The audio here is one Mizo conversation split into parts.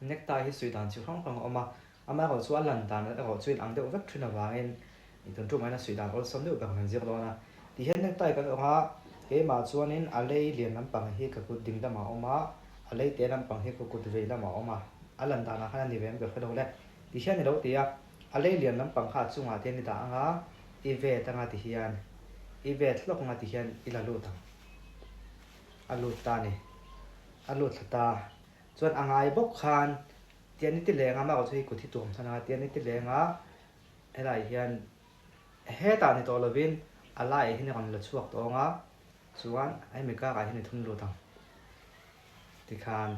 Necktie hi suih dan chi hrang hrang a awm a, amaherawh chu a lan dan erawh chu inang deuh vek thin avangin i tun tum aiin a suih dan awlsam deuh ber kan zir dawn a. Tihian necktie kan awrh a, keimah chuanin a lei lian lampang hi ka kut ding lamah a awm a, a lei te lampang hi ka kut vei lamah a awm a, a lan danah khan a ni ve em ka hre lo le. Tihian i lo ti a, a lei lian lampang kha a chungah te an i dah ang a, i vet anga tihian, i vet hlawk anga tihian i la lut ang. A lut ta a ni. A lut thla ta. Chuan a ngai bawk khan tian i ti leng a, mah chu hei kut hi tuam chhan a, tian i ti leng a, helai hian hetah ni tawh lovin a laiah hian i rawn la chhuak tawh ang a, chuan hemi karah hian i thun lut ang tikhan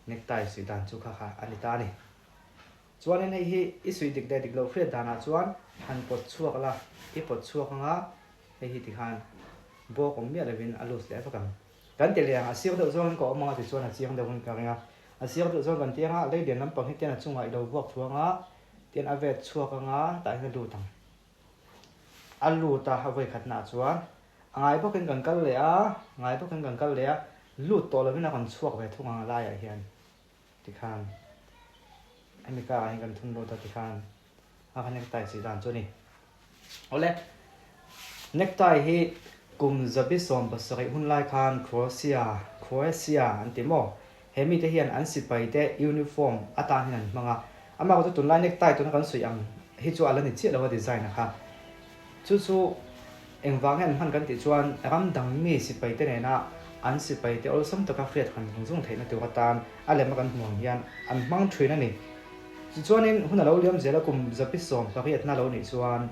necktie suih dan chu kha kha a ni ta a ni. Chuanin hei hi i suih dik leh dik loh hriat danah chuan han pawt chhuak la, i pawt chhuak ang a, hei hi tikhan bawk awm miah lovin a loose leh vek ang. Kan ti leh ang, a siang deuh zawngin ka awm ang a ti chuan a chiang deuhin ka ring a. A siang deuh zawng kan ti ang a, lei lian lampang hi tian a chungah i lo vuak thu ang a, tian a vet chhuak ang a, tah hian a lut ang. A lut a, a vawi khatnaah chuan a ngai bawkin kan kal leh a, ngai bawkin kan kal leh a, lut tawh lovin a rawn chhuak ve thung ang a laiah hian tikhan hemi karah hian kan thun lut a tikhan a kha necktie chih dan chu a ni. Awle, necktie hi kum 17 hun lai khan Croatia, Croatia an ti maw? He mite hian an sipai te uniform atan hian an hmang a, amah chu tunlai necktie tuna kan sawi ang hi chu a la ni chiah lo a design a kha. Chu chu engvang nge an hman kan tih chuan ram dang mi sipai te nena an sipai te awlsam taka hriat han zung zung theihna tur atan a lem a kan hmuh ang hian an hmang thin a ni. Tichuanin hun a lo liam zel a kum 18 na lo nih chuan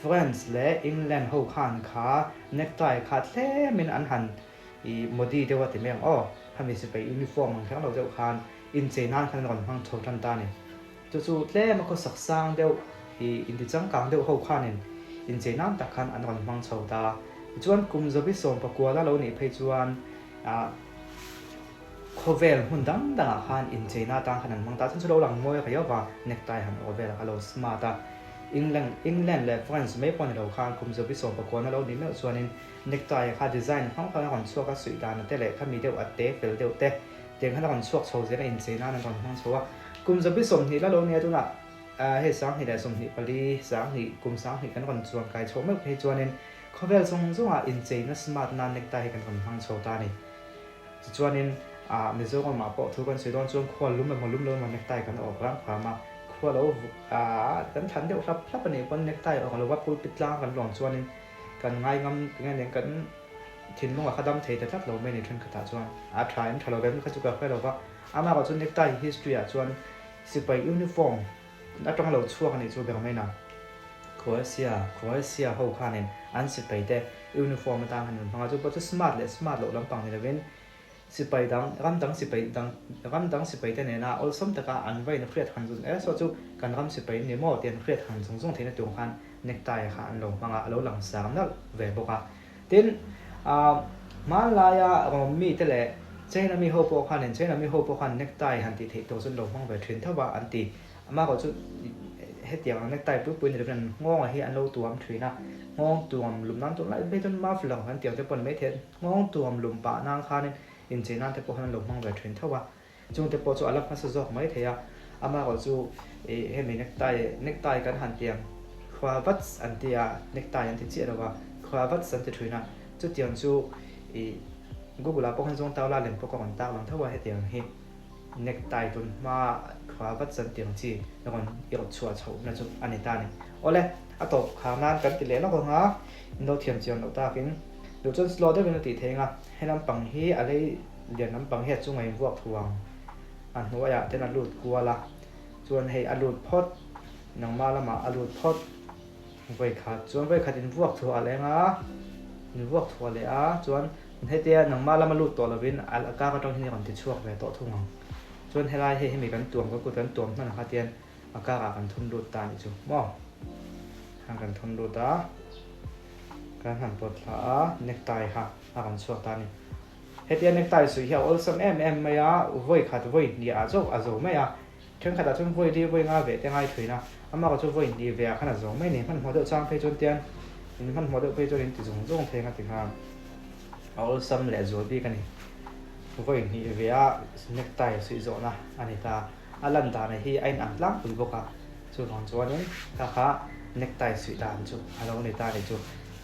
France leh England ho khan kha necktie kha tlemin an han i modi deuh a ti mai ang aw, khami sipai uniform ang kher lo deuh khan inchei nan khan an rawn hmang chho tan ta a ni. Chu chu tlem a khawsak sang deuh i inti changkang deuh ho khanin inchei nan tak khan an rawn hmang chho ta. Tichuan kum 19 a lo nih phei chuan ah Khawvel hmun dang dangah khan incheina atang khan an hmang ta. Chhan chu lo lang mawi riau va, necktie han awh vel a kha lo smart a. England England leh France mai pawh ni lo khan kum 19 na lo nih meuh chuanin necktie kha design hrang hrang a rawn chhuak a, suih dana te leh khami deuh a te fel deuh te tiang khan a rawn chhuak chho zel a, incheina an rawn hmang chho a. Kum 20 la lo nia tunah hei 2024, 2000 kum 2000 kan rawn chuan kai chhoh meuh phei chuanin khawvel zawng zawngah incheina smart nan necktie hi kan rawn hmang chho ta a ni. Tichuanin ah Mizoramah pawh thu kan sawi dawn chuan khua lum emaw lum lo emaw necktie kan awk rang pham a, khua lo ah kan thlan deuh hlap hlap a nih pawn necktie awk lova pulpit tlang kan lawn chuanin kan ngai ngam nge nen kan thinlungah kha dam thei ta tlat lo mai a ni thenkhatah chuan a tha em tha lo vem kha chu ka hre lo va, amah erawh chu necktie history ah chuan sipai uniform atanga lo chhuak a nih chu ber mai na. Croatia, Croatia ho khanin an sipai te uniform atang han an hmang a, chu pawh chu smart leh smart loh lampang ni lovin sipai dang, ram dang sipai dang, ram dang sipai te nena awlsam taka an va in hriat han zung e, saw chu kan ram sipai an ni maw tih an hriat han zung zung theihna tur khan necktie kha an lo hmang a, a lo langsar nalh ve bawk a. Tin, ah hmanlaia Rom mite leh China mi ho pawh khanin China mi ho pawh khan necktie han tih theih tur chu an lo hmang ve thin tho va an ti. Amah erawh chu hetiang ang necktie pui pui ni lovin an nghawngah hi an lo tuam thin a, nghawng tuam lum nan tunlai phei chuan muffler kan tih ang te pawh ni maithei a, nghawng tuam lum pah nan khanin inchei nan te pawh khan an lo hmang ve thin tho a, chung te pawh chu a la hmasa zawk maithei a, amah erawh chu ih hemi necktie necktie kan han tih ang cravats an ti a, necktie an ti chiah lo va, cravats an ti thin a, chutiang chu ih google ah pawh khan zawng tau la lem pawh ka rawn tak lang tho a hetiang hi. Necktie tun hma kha vat zan tiang chi rawn i rawt chhuah chhoh na chu a ni ta a ni. Awle, a tawp khar nan kan ti leh lawk ang a, in lo thiam chiang loh takin duh chuan slow deuhin a tih theih ang a, he lampang hi a lei lian lampang hi a chungah in vuak thu ang, a hnuaiah ten a lut kual a, chuan hei a lut phawt, nangmah lamah a lut phawt, vawikhat chuan vawikhat in vuak thuah leh ang a, in vuak thuah leh a, chuan Hetia nangmah lama lut tawh lovin a kak atang hian i rawn ti chhuak ve tawh thung ang. Chuan helai hei hemi kan tuam ka kut kan tuam hman kha tian a kakah kan thun lut ta anih chu maw. Khan kan thun lut a, kan han pawt thla a, necktie kha a rawn chhuak ta a ni. Hetia necktie suih hi a awlsam em em mai a, vawi khat vawi hnih ah chauh a zo mai a, thenkhat ah chuan vawi li vawi nga veh te ngai thin a, amah kha chu vawi hnih ve ah khan a zo mai a ni. Hmanhmawh deuh chang phei chuan tian in hmanhmawh deuh phei chuan in ti zung zung thei ang a ti nghal. A awlsam leh zual bik a ni. Vawi hnih ve a necktie suih zawhna a ni ta. A lan dan hi a inang tlangpui bawk a, chuvang chuanin kha kha necktie suih dan chu a lo ni ta a nih chu.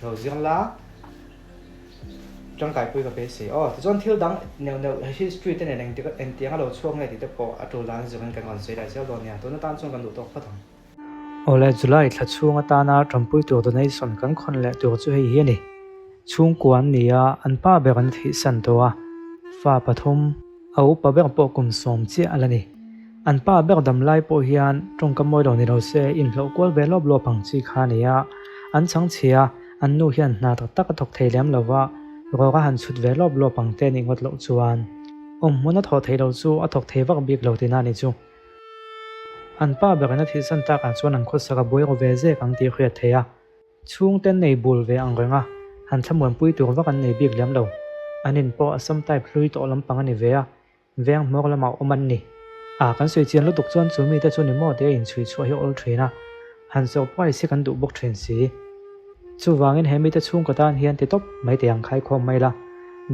Lo zir la, tangkaipui ka beisei aw. Tichuan thil dang neuh neuh history te nen engtik engtiang a lo chhuak nge tih te pawh a tul dan zirin kan rawn sawi leh zel dawn nia. Tun atan chuan kan duh tawk phawt ang. Awle July thla chhung atana tanpui tur donation kan khawn leh tur chu hei hi a ni. Chhungkua an ni a, an pa ber an thihsan tawh a, fa pathum, a upa ber pawh kum sawm chiah a la ni. An pa ber dam lai pawh hian tawngka mawi lo ni lo se inhlawh kual ve lawp lawp ang chi kha a ni a, an chhang chhia, an nu hian hna tak tak a thawk thei lem lo va, rawk a han chhut ve lawp lawp ang te nih ngawt loh chuan awmhmun a thawh theih loh chu a thawk thei vak bik lo tihna a ni chu. An pa berin a thihsan takah chuan an khawsak a buai ru ve zek ang tih hriat theih a, chhungte an nei bul ve ang reng a, han thlamuanpui tur vak an nei bik lem lo. An in pawh Assam type hlui tawh lampang a ni ve a, veng hmawr lamah awm an ni. A, kan sawi chian lutuk chuan chu mite chu ni maw tia inchhui chhuah hi awl thin a, han surprise hi kan duh bawk thin si. Chuvangin he mite chhungkaw tan hian ti tawp mai teh ang khaikhawm mai la,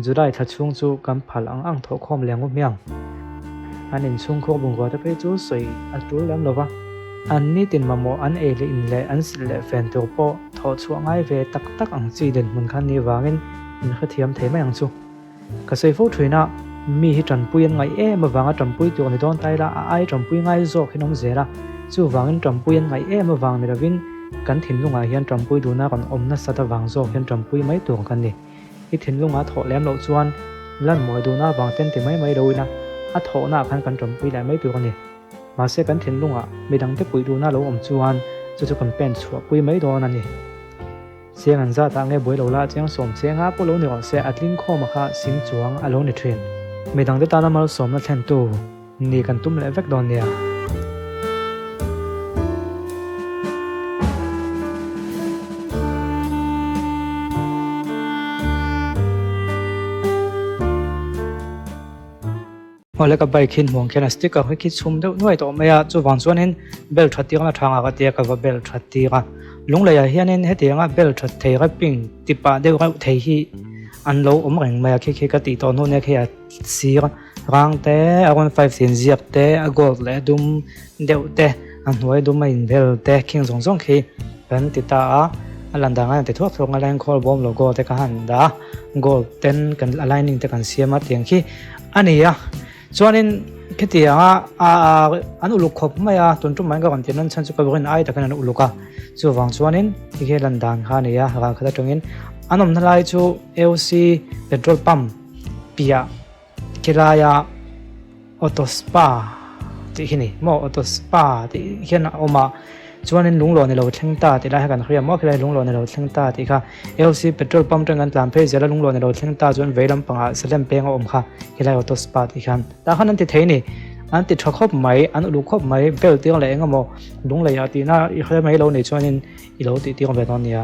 July thla chhung chu kan phal ang ang thawhkhawm leh ngu hmiang. An inchhungkhur bungrua te phei chu sawi a tul lem lo va, an nitin mamawh an ei leh in leh an silh leh fen tur pawh thawh chhuah ngai ve tak tak ang chi dinhmun kha ni vangin in hrethiam thei mai ang chu. Ka sawi fo thin a, mi hi tanpui an ngaih em avanga tanpui tur ni dawn ta ila a ai tanpui ngai zawk hi an awm zel a, chuvangin tanpui an ngaih em avang ni lovin kan thinlungah hian tanpui duhna rawn awm nasat avang zawk hian tanpui mai tur kan ni. I thinlungah thawh lem loh chuan lan mawi duhna avang ten ti mai mai lo ila a thawhnaah khan kan tanpui leh mai tur a ni. Mahse kan thinlungah midangte puih duhna lo awm chuan chu chu kan pen chhuahpui mai dawn a ni. Chiang an zat ah nge buai lo la chiang sawm chiang a pawh lo ni rawh se a tling khawm a kha sing chuang a lo ni thin. Midang te tana malsawmna thlen tu ni kan tum leh vek dawn nia. Awle ka bike hi hmuang khian a sticker hi khi chhum deuh nuai tawh mai a chuvang chuanin bel tha tir na thang a ka tia ka va bel tha tir a lungleiah hianin hetianga bel tha thei rapping ti pah deuh reuh thei hi an lo awm reng mai a khi khi ka tih tawh hnu nia khi a sir rang te a rawn five sin ziak te a gold leh a dum deuh te a hnuai dum a inbel te khing zawng zawng khi kan ti ta a a lan dan a ti thuak thuak a lenkawl bawm logo te ka han dah a gold ten kan a lining te kan siam a tiang khi a ni a chuanin khitianga a an uluk khawp mai a tun tum mai ka rawn tih nan chhan chu ka rin ai takin an uluk a chuvang chuanin ti khi lan dan kha a ni a ral khat atangin an awmna lai chu A_O_C petrol pump piah khelaia auto spa tih hi ni maw auto spa tih hian a awm a chuanin lunglawn ilo thleng ta tih lai kha kan hria maw khilai lunglawn ilo thleng ta tih kha A_O_C petrol pump atang kan tlan phei zel a lunglawn ilo thleng ta chuan vei lampangah salem peng a awm kha khilai auto spa tih khan tah khan an ti thei a ni an ti tha khawp mai an uluk khawp mai bel tir leh eng emaw lungleiah tihna i hre mai lo nih chuanin ilo tih tir ve dawn nia.